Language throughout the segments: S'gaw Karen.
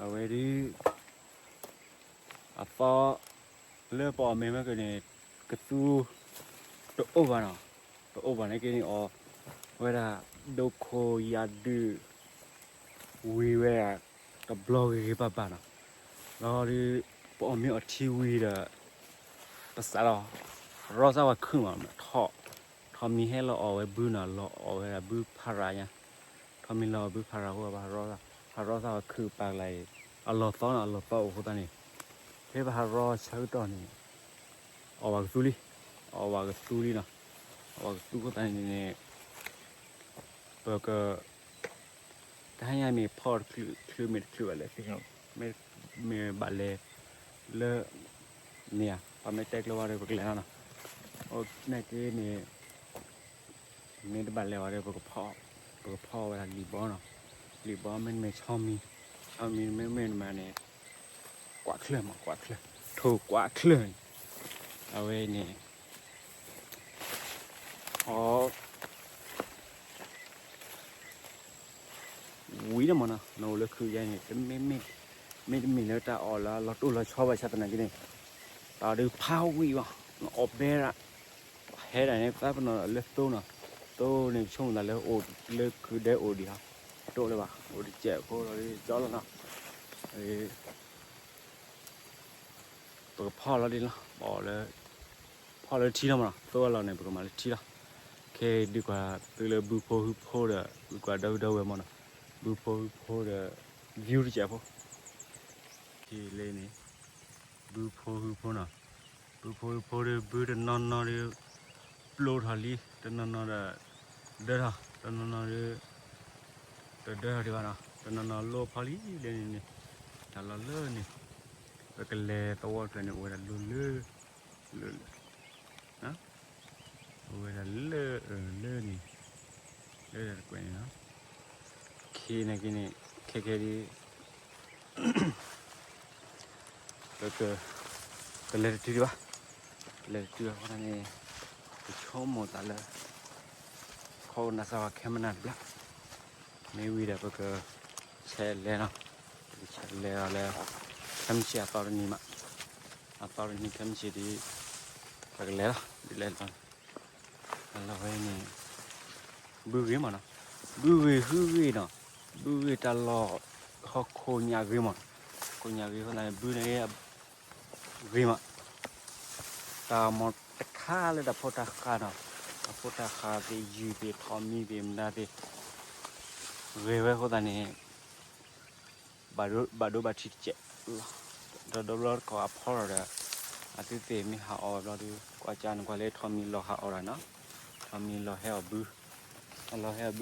အဝဲဒုး အသီလၢပအီၣ်မ့ၤမ့ၢ်ကန့ၣ် ကသူတအိၣ်ဘၣ်နီၤ, တအိၣ်ဘၣ်န့ၣ်က့န့ၣ်အီၤ ဝဲဒၣ် ဒိခိၣ်ယၤဒုး ဝံၤဝဲဒၣ် တဘျီဂ့ၤဂ့ၤဘၣ်ဘၣ်နီၤ, လီၤဒုး ပအီၣ်မ့ၤအီထံဝံၤဒီး ပစးလီၤ ရီသၣ်ဝဲခုၣ်မး, ထီၣ်မံၤဟဲလီၤအီၣ်ဝဲဘုနီၤ, လီၤအီၣ်ဝဲဒၣ်ဘုဖးရၤညါ, ထီၣ်မံၤလီၤအီၣ်ဘုဖးရၤအဃိ ပဟးရီသၣ်ဝဲခုၣ်ပာ်ကလၤအံၤ, အလီၤသီနီၤ, အလီၤသီအိၣ်အဃိသတးန့ၣ် ဖဲပဟးရီဆၢကတီၢ်န့ၣ် အီၣ်ဘၣ်ကသူလံ, အီၣ်ဘၣ်ကသူလံနီၤ, အီၣ်ဘၣ်ကသူအဃိသတးန့ၣ်န့ၣ် ပက တဟါညါမ့ၢ်ဖီတချုး ချုးမ့ၢ်တချုးဘၣ်လဲၣ်သ့ၣ်ညါ, မ့ၢ်ဘၣ်လဲၤလၢ မ့ၢ်ဧါ, ပမ့ၢ်တဲကျၢၤဝဲဒီး ပကလဲၤလီၤနီၤ, နာ်က့န့ၣ် မ့ၢ်တဘၣ်လဲၤဝဲဒီး ပကဖီ ပကဖီဝဲဒၣ်လံာ်ဘီနီၤ, လံာ်ဘီမ့တမ့ၢ်ဆီမံၤ, ဆီမံၤမ့မ့ၢ်မးန့ၣ် ကွၢ်ချၢၣ်မး ကွၢ်ချၢၣ်, ထိၣ်ကွၢ်ချၢၣ်န့ၣ် အဝဲန့ၣ် အီၣ် ဝံၤလီၤမးနီၤ, နအိၣ်လၢခုးယါန့ၣ် မ့တမ့ၢ်လၢတၢ်အီၣ်လၢအလီၤတိၢ်လီၤဆီဘၣ်ဆၣ်သနာ်က့န့ၣ် တၢ်အီၣ်ဒုးဖးဝံၤဘၣ်, နအီၣ်ဘဲဒၣ်, ဟဲဒၣ်န့ၣ် သးပနီၣ်လၢသိနီၤ, သိန့ၣ် ပဆိကမိၣ်သးလၢအိၣ်လၢခုးဒဲအိၣ်ဒံးဟီ, တအိၣ်လၢၤဘၣ်, အိၣ်တစဲးဖိလီၤကၠီလီၤနီၤ, ပကဖီလီၤဒ်လီၤ, ပအီၣ်လၢ ဖီလၢထံလီၤမးနီၤ, သိအလီၢ်န့ၣ် ပကမၤလၢထံလီၤ, ခဲဒုးကွၢ်သုလၢဘုဖိဟုဖိဒီး ဒုးကွၢ်ဒီပုၢ်ဒီဝဲၢ်မးနီၤ, ဘုဖိဟုဖိဒီး view တစဲးဖိ ခံလၢန့ၣ် ဘုဖိဟုဖိနီၤ, ဘုဖိဟုဖိဒီး ဘုတနီၤနီၤဒီး ပျိထီၣ်လံ, တနီၤနီၤဒီး ဒၢထီၣ်, တနီၤနီၤဒီး တဒၢထီၣ်ဒံးဘၣ်နီၤ, တနီၤနီၤလိၣ်ဖီလံလၢန့ၣ်န့ၣ်, တၢ်လီၢ်လၢန့ၣ် ပကလဲၤသဝီတဖျၢၣ်န့ၣ် အိၣ်ဝဲဒၣ်လိၤလၢ လၢ လၢ အိၣ်ဝဲဒၣ်လၢ လၢန့ၣ် လၢတၢ်တကွဲးန့ၣ်နီၤ, ခဲနာ်က့န့ၣ် ခဲခဲဒ် ပက ပလဲၤတတုၤဒံးဘၣ်, ပလဲၤတတုၤဘၣ်အဃိန့ၣ် ပဆိကမိၣ်သးလၢ ခီကနၣ်စၢ်ဝဲခဲမနၤတဘျီ, မ့ၢ်ဝံၤဒီးပက ဆဲးလဲၤနီၤ, ပကဆဲးလဲၤအီၤလၢ ခဲမုၢ်ဆ့ၣ်အသီတနံၤမး, အသီတနံၤခဲမုၢ်ဆ့ၣ်ဒ် ပကလဲၤလီၤ ဒ်လဲၣ်လီၤ, အလီၢ်ဝဲန့ၣ် ဘုဂ့ၤမးနီၤ, ဘုဂ့ၤဟုဂ့ၤနီၤ, ဘုဂ့ၤတၢ်လီၢ် ဟီၣ်ခိၣ်ညၣ်ဂ့ၤမး, ခိၣ်ညၣ်ဂ့ၤအဃိသတးန့ၣ် ဘုန့ၣ် ဂ့ၤမး, တၢ်မ့ၢ်တခါလၢတၢ်ဖိတၢ်ဃၢ်နီၤ, တၢ်ဖိတၢ်ဃၢ်သ့ၣ် ယုၢ်သ့ၣ် ထီးမံသ့ၣ် မတၤသ့ၣ် ဂ့ၤဝဲအဃိသတးန့ၣ် ဘၣ်ဒိဘၣ်ထံးတစဲးလီၤ, ဒီးဒီဘျီတခီအဖီထီၣ်ဒီး အသုသ့ၣ်မ့ၢ်ဟးအီၣ်ဘျီဒီး ကွၢ်ကၢန့ၣ်ကွၢ်လၢထီးမံလီၤဟးအီၣ်တၢ်နီၤ, ထီးမံလီၤဟဲအီၣ်ဘု, လီၤဟဲအီၣ်ဘုကျါအံၤ အတလီၤလံၤဒံးဘၣ်, အအံၤသီလီၤ လီၤဟဲအီၣ်ဘ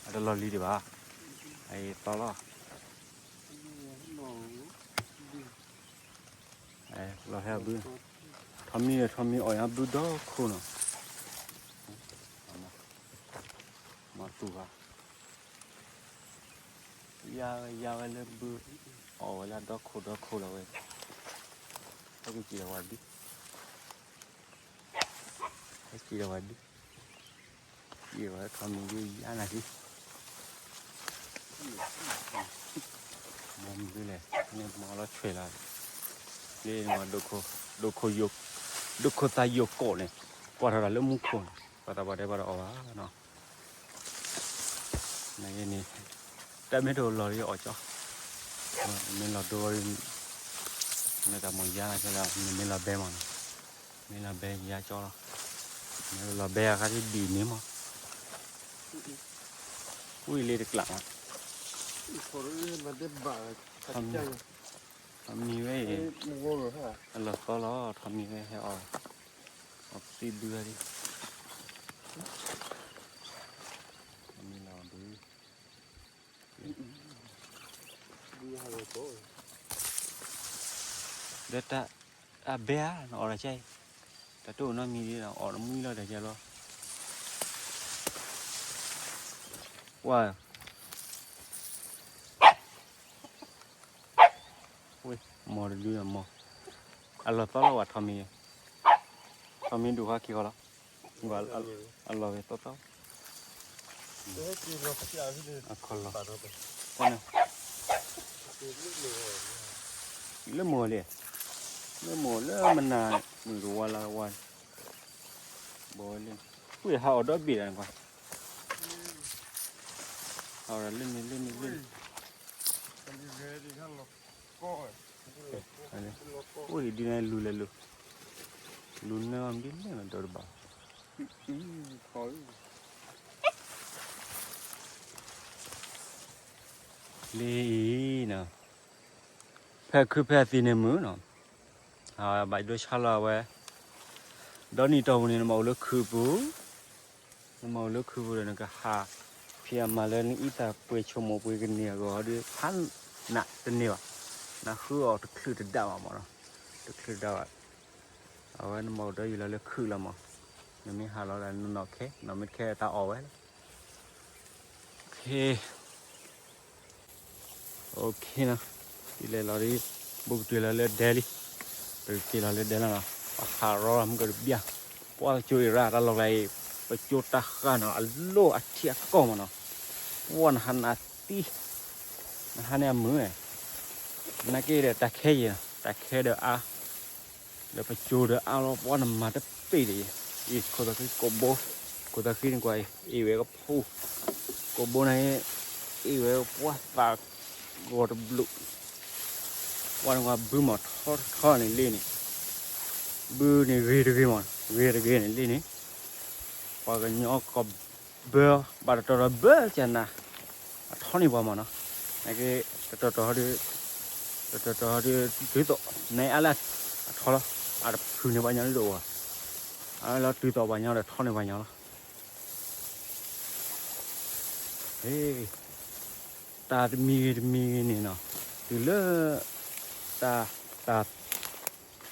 ု, ထီးမံဒီးထီးမံအီၣ်ညါဘုဒီခိၣ်နီၤ, မၤတူၢ်ဘၣ်, ယါဝဲယါဝဲလၢဘု, အီၣ်ဝဲလၢဒီခိၣ်ဒီခိၣ်လီၤဝဲ, ဟဲက့ၤက့ၤလီၤဝဲဒု, ဟဲက့ၤလီၤဝဲဒု ယံာ်ဝဲထီးမံၤဒုယါနၤဟံ, မ့ၢ်မနုၤလဲၣ် န့ၣ်မၤလီၤဆွဲလီၤ, လၢမၤ ဒိခိၣ်သးယိာ်ကိးန့ၣ် ကွၢ်ထီၣ်တၢ်လၢမူခိၣ်န့ၣ် ပှၤသးပှၢ်တဲပှၤတအီၣ်ဘၣ်နီၤ, နန့ၣ် တၢ်မ့ၢ်တအိၣ်လီၤဒီးအီၣ်ကၠီ, မ့ၢ်လီၤဒိဝဲ မ့ၢ်တၢ်မိၢ်ယါလီၤကဲလၢ မ့ၢ်လီၤဘဲမးနီၤ, မ့ၢ်လီၤဘဲယါကၠီလီၤ, မ့ၢ်လီၤဘဲအခါဒ်ဒ်န့ၣ်မး, ဝံၤလၢတကျးမး, ထီးမံၤဝဲအံၤ အလီၤသီလီၤ ထီးမံၤဝဲဟဲအီၣ်, အီၣ်သံဘုဂၤဒ်, ထီးမံၤလီၤဘု ဒီးတၢ်အဘဲဧါ နအီၣ်တၢ်ကဲအံၤ, တၢ်တအိၣ်နီတမံၤဒ် အီၣ်တမှံလီၤတၢ်ကဲလီၤ, ဝါ ဝ့ၢ် မီၢ်တဒုမီၢ်, အလီၤသီလီၤဝဲထီးမံၤ, ထီးမံၤဒုးဃီခံဃီလီၤ, အလီၤဝဲသီသီ, အခီလီၤ, ကွၢ်န့ၣ် လၢမိၢ်လံ, လၢမိၢ်လၢမနၤ, မုၢ်ကဝါလါကဝါ, ဘီလံ, ပှ့ၤဟးအီၣ်ဒီဘ့ၣ်လၢနကွၢ်, ဟးအီၣ်ဒီးလၢန့ၣ်လၢန့ၣ်လၢန့ၣ်, အိၣ်ဒံးဒ်န့ၣ်လူၤလဲၤလူၤ, လူၤနၢအီၤဒ်လဲၣ်နဒီတဘၣ် လံအံၤနီၤ, ဖဲခုဖဲအသံန့ၣ်မုာ်နီၤ, ဘၣ်ဒိဆါလီၤအဝဲ, ဒီနံၣ်တီၢ်ပူၤန့ၣ် နမၤအိၣ်လၢခုးပူၤ, နမၤအိၣ်လၢခုးပူၤဒီး နကဟးဖံးအမၤလၢနအံသၣ်ပှ့ၤဆိကမိၣ်ပှ့ၤကန့ၢ်အဂီၢ်ဒီး ဖးနးတန့ၢ်ဘၣ်, နဃုအီၤတချုးတဒၣ်ဘၣ်မးနီၤ, တချုးတဒၣ်ဘၣ်, အဝဲနမၤအိၣ်ဒီးယံာ်လီၤလၢခုးလီၤမး, နမ့ၢ်ဟးလီၤဒီးနနီၢ်ခဲ, နီၢ်မ့ၢ်တခဲတၢ်အီၣ်ဝဲလီၤ, ခ့ OKနီၤ, ဒ်လဲၣ်လီၤဒ်, ဘူးကတုၤလီၤလၢဒဲလံ, ပကက့ၤလီၤလၢဒဲလီၤနီၤ, ပဟးရီမုၢ်ကတဘျၢ်, ပှၤကၠိအံၤရၣ်တၢ်လီၢ်ကျါအံၤ, ပကၠိတၢ်ဃၢ်နီၤ အလိၣ်အထံအကီၢ်မးနီၤ, ပှၤနဟးနးသံ, နဟးန့ၢ်အမုာ်, နာ်က့ဒီးတၢ်ခဲယဲၢ်, တၢ်ခဲဒီးအါ ဒီးပကၠိဒီးအါလီၤ ပှၤနမၤတပ့ၢ်ဒီး, အံၤခိၣ်သးဃံကိးဘိ, ခိၣ်သးဃံန့ၣ်ကွၢ်အံၤ အ့ၣ်ဝဲကဖူ, ကိးဘိန့ၣ်, အ့ၣ်ဝဲပှၤသးဂီၤတဘျုး, ပှၤနကွၢ်ဘုမၤထီထီန့ၣ်လံန့ၣ်, ဘုန့ၣ်ဂ့ၤတဂ့ၤမး, ဂ့ၤတဂ့ၤန့ၣ်လံန့ၣ်, ပှၤကညီကီၢ်ဘၢ, ဘၣ်တတီၤတီၤဘၢကနၤ, အထီန့ၢ်ပှၤမးနီၤ, နာ်က့, တတီၤတီၤဟီဒီး, တတီၤတီၤဟီဒီး, တုၤသိး, နအါလၢ, အထီလီၤ, အတဖုန့ၢ်ပှၤညီဒ်သိးဝဲ, အလီၤတုၤသိးပှၤညီဒီးထီန့ၢ်ပှၤညီလီၤ တၢ်တမံၤဂ့ၤတမံၤဂ့ၤန့ၣ်နီၤ, တုၤလၢ, တၢ်, တၢ်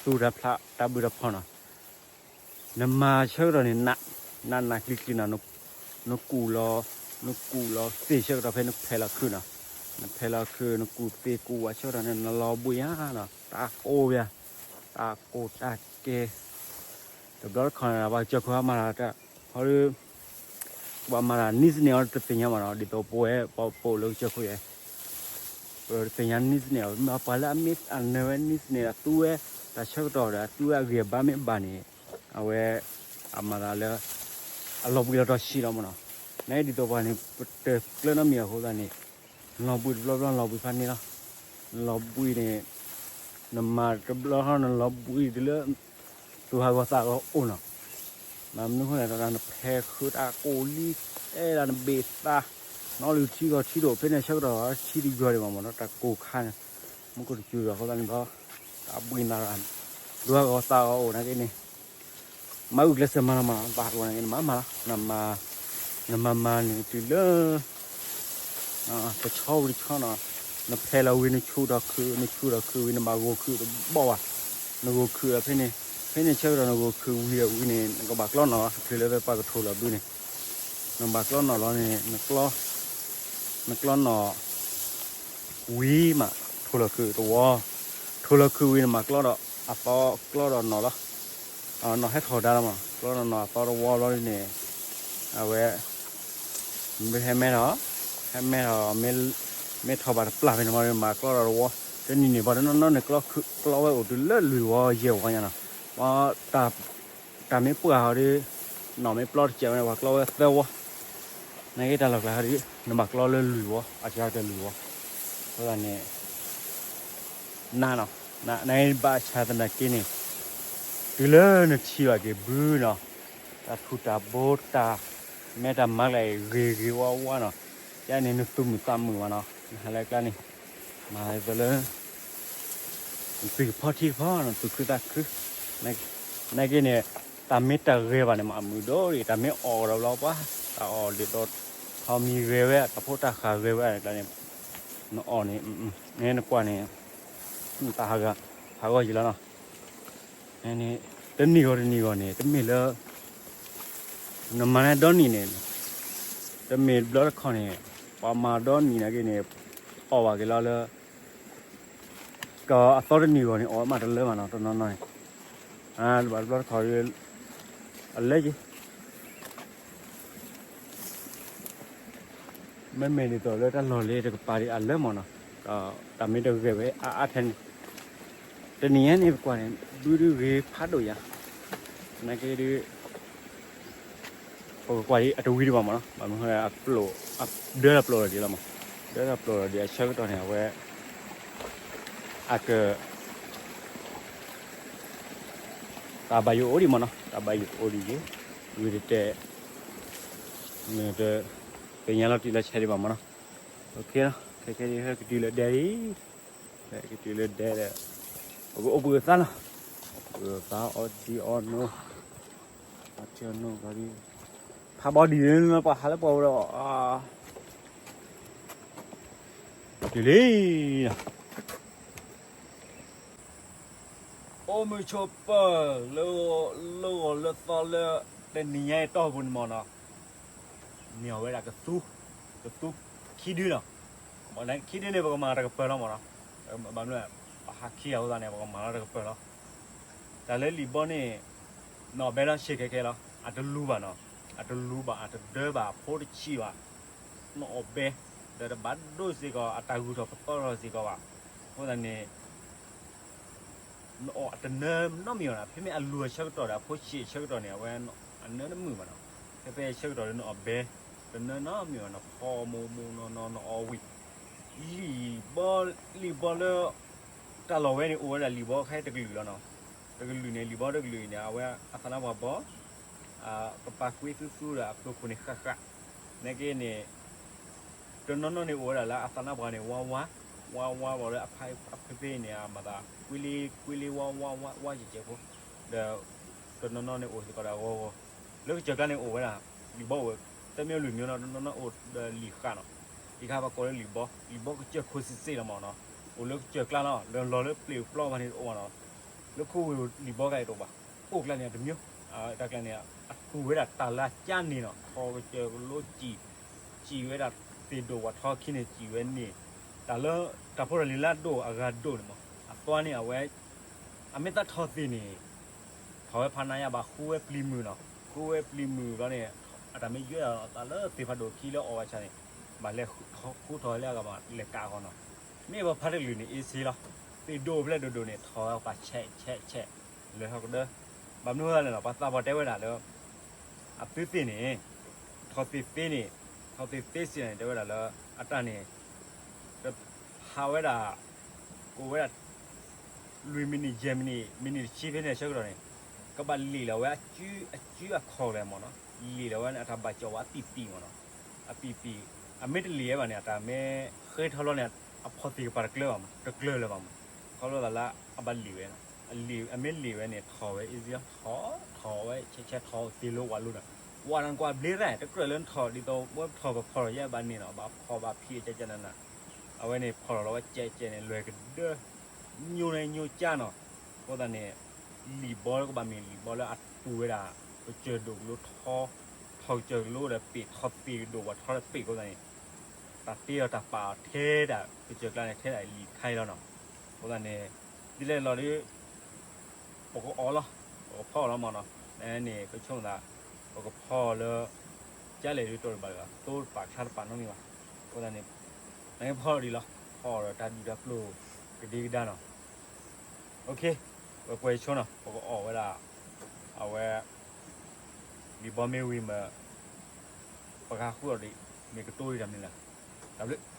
သူတၢ်ဖျးတၢ်ဘုၣ်တၢ်ဖီနီၤ, နမၤဆၢကတီၢ်န့ၣ်, နးနးကျံၤကျံၤနီၤ, နကူၣ်လီၤ, နကူၣ်လီၤသ့ၣ်ဆၢကတီၢ်ဖဲနဖဲးလီၤခုးနီၤ, နဖဲးလီၤခုး နကူၣ်သ့ၣ်ကူၣ်ဝါဆၢကတီၢ်န့ၣ် နလီၤဘှံးဧါနီၤ, တၢ်ကိၢ်ဘၣ်, တၢ်ကိၢ်တၢ်ကဲ တဘျီတခီၣ်န့ၣ် ပှၤကစၢၢ်ခိၣ်ဟးမၤတၢ်, ဟီဒီး, ပှၤမၤတၢ်နံၣ်စနံးအီၤတသ့ၣ်ညါမးနီၤ, ဒ်သိးပဝဲပှၤပိာ်လၢကစၢၢ်ခိၣ်ယဲ, ပတသ့ၣ်ညါနံၣ်စနံးအီၤ, မ့ၢ်ပှၤလၢအမ့ၢ်အနၢၤဝဲနံၣ်စနံး အသူဝဲ, တၢ်ဆၢကတီၢ်ဒီး အသူဝဲအဂံၢ်အဘါမ့ၢ်ဘၣ်န့ၣ်, အဝဲ, အမၤသးလၢ, အလီၤဘှံးလီၤတီၤဆံးလီၤမးနီၤ, နာ်က့ဒ်သိးပှၤန့ၣ် ပတကျၢၤနီတမံၤအဃိသတးန့ၣ်, နလီၤဘှံးတဘျီဘျီ နလီၤဘှံးဖးန့ၣ်လီၤ, နလီၤဘှံးန့ၣ် နမၤတဘျီဃီ နလီၤဘှံးတုၤလၢ, သူၣ်ဟးဂီၤသးဂီၤအိၣ်နီၤ, မ့ၢ်မနုၤအဃိန့ၣ် နဖဲးခုးတၢ်ကိၢ်လံ, အဲၣ်ဒၣ်နဘ့ၣ်သး, နီၣ်လုၢ်ထံဂီၤထံဒိၣ် ဖဲန့ၣ်ဆၢကတီၢ်ထံတယွၤဒံးဘၣ်မးနီၤ, တၢ်ကိၢ်ခါန့ၣ်, မူခိၣ်တစူၤဒီးအဃိသတးန့ၣ်ဘၣ်, တၢ်ဘှံးနၤရၣ်, သူၣ်ဟးဂီၤသးဂီၤအိၣ်နာ်က့န့ၣ် မၤဂုာ်ကျဲးစၢးမၤလီၤမးနီၤ, ဘၣ်ဂီၤန့ၣ်က့ နမၤမၤလီၤ, နမၤမၤန့ၣ်တုၤလၢ, တဆီဝံၤတဆီနီၤ, နဖဲးလီၤဝံၤ နဆူၣ်ထီၣ်ခုး နဆူၣ်ထီၣ်ခုးဝံၤ နဘၣ်ဂိၢ်ခုးတဘီၣ်ဘၣ်, နဂိၢ်ခုးဒီးဖဲန့ၣ်, ဖဲန့ၣ်ဆၢကတီၢ်နဂိၢ်ခုးဝံၤဒီးဝံၤန့ၣ် နကဘၣ်ကျီနီၣ်လီၤ, တချုးလၢပှၤကထိၣ်လီၤဘုန့ၣ်, နဘၣ်ကျီနီၣ်လီၤန့ၣ်, နကျီနီၣ် ဝံၤမး ထိၣ်လီၤခုးတဝီ, ထိၣ်လီၤခုးဝံၤန့ၣ် မၤကျီဒီးအသီကျီဒီးနီၣ်လီၤ, နီၣ်ဟဲထီၣ်ဒါလီၤမး, ကျီဒီးနီၣ်အသီတဝီဘျီန့ၣ်, အဝဲ, မ့ၢ်ဟဲမဲထီၣ်, ဟဲမဲထီၣ်, မ့ၢ်ထီၣ်ဘၣ်တပျၢ်ဖဲန့ၣ်မး မၤကျီဒီးတဝီ, တနံၤန့ၣ် ပှၤတနီၤနီၤန့ၣ် ကျီဝဲအိၣ်တုၤလၢလွံၢ်ဝီယဲၢ်ဝီညါနီၤ, တၢ်မ့ၢ်ပှၢ်ဟီဒီး, နီၣ်မ့ၢ်ပျီတစဲးဝဲန့ၣ် ပှၤကျီဝဲသၢဝီ, နာ်က့တၢ်လီၢ်ကျါဟီဒီး နဘၣ်ကျီလၢလွံၢ်ဝီ, အစှၤကတၢၢ်လွံၢ်ဝီ, အဃိသတးန့ၣ်, နၤနီၤ, နဘၣ်ဆၣ်သနာ်က့န့ၣ်, တုၤလၢနထံၣ်ဘၣ်က့ၤဘုနီၤ, တၢ်ထူၣ်တၢ်ဘိတၢ်, မဲတၢ်မၤကျါအံၤဂ့ၤဂ့ၤဝါဝါနီၤ, ယန့ၣ်နသူၣ်မုာ်သးမုာ်ဘၣ်နီၤ, နဟးလၢကျါန့ၣ်, မၤလၢ နပျံၤကဖီထံကဖီနီၤ, သူၣ်ခုသးခု, နာ်က့န့ၣ်, တၢ်မ့ၢ်တၢ်ဂဲၤဘၣ်န့ၣ် မၤအမုာ်ဒိၣ်ဒံး, တၢ်မ့ၢ်အီၣ်ဒီးဘျီပှၤ, တၢ်အီၣ်ဒ်သိး, ထီမံၤဂဲၤဝဲ, တၢ်ဖိတၢ်ဃၢ်ဂဲၤဝဲန့ၣ်, နအီၣ်န့ၣ်, နကွၢ်န့ၣ်, တၢ်ဟးဂီၤယံာ်လီၤနီၤ, တနံၣ်ဂီၤတနံၣ်ဂီၤန့ၣ် တမ့ၢ်လၢ နမၤန့ၢ်ဒီနံၣ်န့ၣ်, တမ့ၢ်ဘျီတခီန့ၣ်, ပှၤမၤဒီနံၣ်နာ်က့န့ၣ်, အီၣ်ဘၣ်က့ၤလီၤလၢ, ကအသီတနံၣ်ဂီၤန့ၣ် အီၣ်မးတလၢမးနီၤ, တနီၤနီၤန့ၣ်, ဘၣ်တဘျီတခီ, အလၢက့ၤ မ့မ့ၢ်ဒ်သိးလၢတၢ်လီၢ်လ့တကပၤဒံးအလၢမးနီၤ, တ တၢ်မ့ၢ်တဂဲၤဝဲအါအါထဲန့ၣ်, တနံၤညါန့ၣ် ပကွၢ်န့ၣ် ဘုဒုဂ့ၤဖးဒိၣ်ယၤ, နာ်က့ဒု ပကကွၢ်ဒ်အတဝံၤဒံးဘၣ်မးနီၤ, ဘၣ်မနုၤဃိ ဒၢတၢ်ပျိာ်လီၤဒံးလီၤမး, ဒၢတၢ်ပျိာ်လီၤဒံးအဆၢကတီၢ်န့ၣ် အဝဲ အက တၢ်ဘၣ်ယိၣ်အိၣ်ဒံးမးနီၤ, တၢ်ဘၣ်ယိၣ်အိၣ်ဒံးယံၤ, ဝံၤတတဲ နတ သ့ၣ်ညါလီၤတံၢ်လီၤဆဲးဒံးဘၣ်မးနီၤ, ခဲခဲဒ်ဟဲကတုၤလၢဒဲအံၤ, ဟဲကတုၤလၢဒဲဒီး ပကအိၣ်ဘှံးအသးလီၤ, အိၣ်ဘှံးအသးအီထံအီနိ အီထံအီနိဘျီဒ် ဖးဘီဒံးလၢပှၤဟးလၢပှၤဝဲဒီး တုၤလံ အိၣ်မုာ်ဆိးပၢၤ လၢဂီၤလၢသီလၢ တနံၤညါအံၤတီၢ်ပူၤန့ၣ်မးနီၤ, န့ၢ်အီၤဝဲဒၣ်ကသူ, ကသူခံဒုနီၤ, ခံဒုန့ၣ် ပကမၤတကပၤလီၤမးနီၤ, ဘၣ်မနုၤ ပဟးခံဂၤအဃိသတးန့ၣ် ပကမၤလီၤတကပၤလီၤ, တၢ်လၢလံာ်ဘီန့ၣ် နအီၣ်ဘဲလီၤဆံးခဲခဲလီၤ, အတလူၤဘၣ်နီၤ, အတလူၤဘၣ် အတဒၢဘၣ် အဖိတဆံးဘၣ်, နအီၣ်ဘဲ ဒီးတဘၣ်ဒိၣ်စ့ၢ်ကီး အတၢ်ဂုၤထီၣ်ပသီထီၣ်စ့ၢ်ကီးဘၣ်, အဃိသတးန့ၣ် နအီၣ်အတနၢနီတမံၤဘၣ်နီၤ, ဖဲမ့ၢ်အလူၤအဆၢကတီၢ်ဒီး အဖိဆံးအဆၢကတီၢ်န့ၣ် အဝဲအနၢတမုာ်ဘၣ်နီၤ, ဖဲဖဲအဆၢကတီၢ်ဒီးနအီၣ်ဘဲ တနၢနီတမံၤဘၣ်နီၤ, ဖီမိၢ်မိၢ်နီၢ်နီၢ်နအီၣ်ဝံၤ, လံာ်ဘီ လံာ်ဘီလၢ တၢ်လီၢ်ဝဲန့ၣ် အိၣ်ဝဲဒၣ်လံာ်ဘီခဲတကလုာ်လီၤနီၤ, တကလုာ်န့ၣ် လံာ်ဘီတကလုာ်အံၤန့ၣ် အဝဲအသးနါပှၢ်ဘီ ကပာ်ကွံာ်သူသူဒီးအကျိခိၣ်န့ၣ်ဃၣ်ဃၣ်, နာ်က့န့ၣ် တနီၤနီၤန့ၣ်အိၣ်ဝဲဒၣ်လၢအသးနါပှၢ်န့ၣ် ဝါဝါ, ဝါဝါဘၣ်လၢအဖဲဖဲန့ၣ် အမၤသး ကွ့လ့ ကွ့လ့ဝါဝါ ဝါဝါယဲၢ်ကဲးဖိ, ဒီး တနီၤနီၤန့ၣ်အိၣ်စ့ၢ်ကီးဒီးအဂီၤဂီၤ, လၢကစၢၢ်ကျါန့ၣ်အိၣ်ဝဲဒၣ် လံာ်ဘီအိၣ်ဝဲ သၢမံၤလွံၢ်မံၤနီၤ, တနီၤနီၤအိၣ်ဒီးလံာ်ဃၣ်နီၤ, အံၤခါပှၤကိးလၢလံာ်ဘီ, လံာ်ဘီကစၢၢ်ခိၣ်စ့ၣ်စ့ၣ်လီၤမးနီၤ, အိၣ်လၢကစၢၢ်ကျါလီၤ, လၢလီၤလၢပျ့ၤပျီဘၣ်န့ၣ်တအိၣ်ဘၣ်နီၤ, လၢခိဝ့ၢ်လံာ်ဘီကျါအံၤတအိၣ်ဘၣ်, အိၣ်ကျါန့ၣ်တမံၤ, တၢ်ကျါန့ၣ် အတူၢ်ဝဲဒၣ်တၢ်လၢကၠါန့ၣ်နီၤ, ထီကစၢၢ်ကလိစံာ်, စံာ်ဝဲဒၣ်သ့ၣ်ဒိၣ်ဝးထီခံန့ၣ် စံာ်ဝဲန့ၣ်, တၢ်လၢ တၢ်ဖိတၢ်လံၤလၢအဒိၣ်အဂၤဒိၣ်န့ၣ်မး, အသွါန့ၣ်အဝဲ အမ့ၢ်သးထီၣ်သ့ၣ်န့ၣ် ထီၣ်ဝဲဖးနါယါဘၣ်ဃုဝဲပျံၤမုၢ်နီၤ, ဃုဝဲပျံၤမုၢ်ဘျီန့ၣ် အတၢ်မ့ၢ်ယွဲၢ်အီၤအသးလၢသ့ၣ်ဖးဒိၣ်ခံလၢအီၣ်ဝဲဆၣ်န့ၣ် ဘၣ်လဲၤဃုထီၣ်ဝဲလၢအဂၤဘၣ်လဲၤကးအီၤနီၤ, မ့ၢ်ပှၤဖးတကလုာ်န့ၣ် အ့စ့လီၤ, သ့ၣ်ဒိၣ်ဖျဲၣ်ဒိၣ်ဒိၣ်န့ၣ် ထီၣ်ဝဲပှၤဆဲးဆဲးဆဲး လဲၤထီၣ်ကဒၢ, ဘၣ်မနုၤဃိလဲၣ်နီၤ ပှၤသးပှၢ်တဲဝဲဒၣ်လၢ အသုသ့ၣ်န့ၣ် ထီၣ်သ့ၣ်သ့န့ၣ်, ထီၣ်သ့ၣ်သ့စ့ၢ်န့ၣ် တဲဝဲဒၣ်လၢ အတၢ်န့ၣ် တဟးဝဲဒၣ် ကအိၣ်ဝဲဒၣ် လွံၢ်မံးနံး ယဲၢ်မံးနံး မံးနံးတဆံဖဲန့ၣ်အဆၢကတီၢ်န့ၣ် ကဘၣ်လံာ်လီၤဝဲအကုအကုအခီၣ်လဲၣ်မ့ၢ်နီၤ, လံာ်လီၤဝဲန့ၣ် အတၢ်ဘၣ်ကၠီၣ်ဝဲအပံာ်ပံာ်မ့ၢ်နီၤ, အပံာ်ပံာ်, အမ့ၢ်တလံာ်ဝဲဘၣ်န့ၣ် အတၢ်မ့ၢ်ဃ့ထီၣ်လီၤန့ၣ် အဖီၣ်သ့ၣ်ကပၤတကျၢၤဘၣ်မ့ၢ် တကျၢၤလၢၤဘၣ်မ့ၢ်, ခီဖျိသးလၢအဘၣ်လံာ်ဝဲနီၤ, အမ့ၢ်လံာ်ဝဲန့ၣ် ထီၣ်ဝဲအ့ၣ်စ့လီၤ, ထီၣ်ထီၣ်ဝဲဆဲးဆဲးထီၣ်သ့ၣ်လၢဝးလိၤဒီး ဝးတၢ်နကွၢ်ဘျ့ရၣ် တကြၢးလၢနထီၣ်ဒ်သိး ဝဲထီၣ်ပဖီၣ်ထီၣ်ယဲဘၣ်န့ၣ်နီၤ, ဘၣ်ဖီၣ်ဘၣ်ဖံးကကနန, အဝဲန့ၣ်ဖီၣ်ထီၣ်လီၤဝဲကဲးကဲးန့ၣ် လွဲၢ်ကဒၢ ညိန့ၣ်ညိကၠါနီၤ, အဃိသတးန့ၣ် လံာ်ဘီလၢကဘၣ်မ့ၢ်လံာ်ဘီလၢအတူၢ်ဝဲဒၣ် ကစၢၢ်ဒိၣ်ကလိထီ, ထီၣ်ကစၢၢ်ကလိဒီးပ့ာ်ထီၣ်သ့ၣ်ဒိၣ်ဝးထီဒီးပ့ာ်အဃိသတးန့ၣ် တၢ်တ့အီၤတၢ်ပာ်အီၤထဲဒၣ်ကစၢၢ်ကျါန့ၣ် ထဲဒၣ်လံာ်ခါအံၤလီၤနီၤ, အဃိသတးန့ၣ် ဒ်လဲၣ်လီၤဒီး ပကအီၣ်လီၤ, ပကဖီအီၣ်လီၤမ့ၢ်နီၤ, န့ၣ် ပဆိကမိၣ်သး ပကဖီအီၣ်လၢ ကၠါလဲၣ်ဒ်တီၢ်တဘၣ်လၢၤဘၣ်, သိတပာ်ချါတပာ်နီတမံၤဘၣ်, အဃိသတးန့ၣ် နကဖီအီၣ်ဒ်လီၤ, ဖီအီၣ်ဒီးတၢ်ဒုၣ်တၢ်ပျိၢ်ကဒံကဒါနီၤ, ဝဲပှဲၤဆိနီၤ ပကအီၣ်ဝဲဒၣ် အဝဲ လံာ်ဘီမ့ၢ်ဝံၤမ့ၢ် ပကဃုအီၤဒ် မ့ၢ်ကတိၤဒ်တၢ်မနုၤလဲၣ်, တၢ်ဘျုး